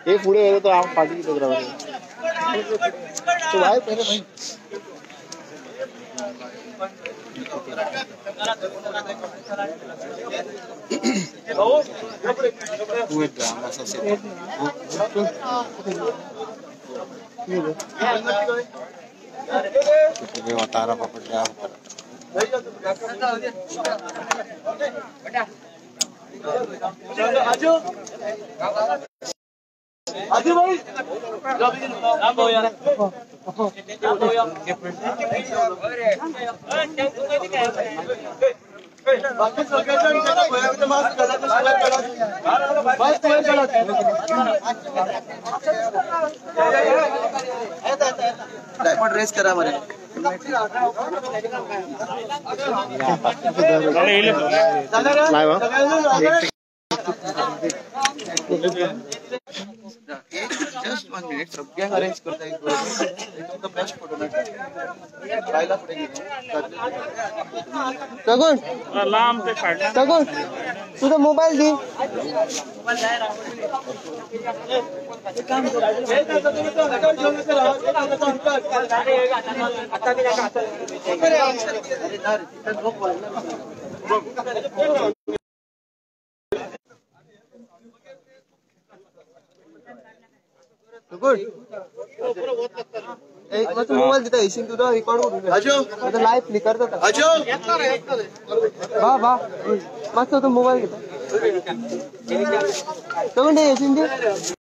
हे पुढे गेलो तर आम पाठी किती राहू तो भाई पहिले भाई आजू भाई डायमंड रेस करा मरे जस्ट 1 मिनिट सगळ्यांक अरेंज करता एक तुमकां बेस्ट फोटो मेळटा बायला फुडें तगुण तगुण तुझा मोबाईल दी एक मोबाईल दिता येशील तुझा रेकॉर्ड करून आता लाईव्ह फ्लिकर जाता वा वा मातसो तो मोबाईल घेता तगुण येशील ती.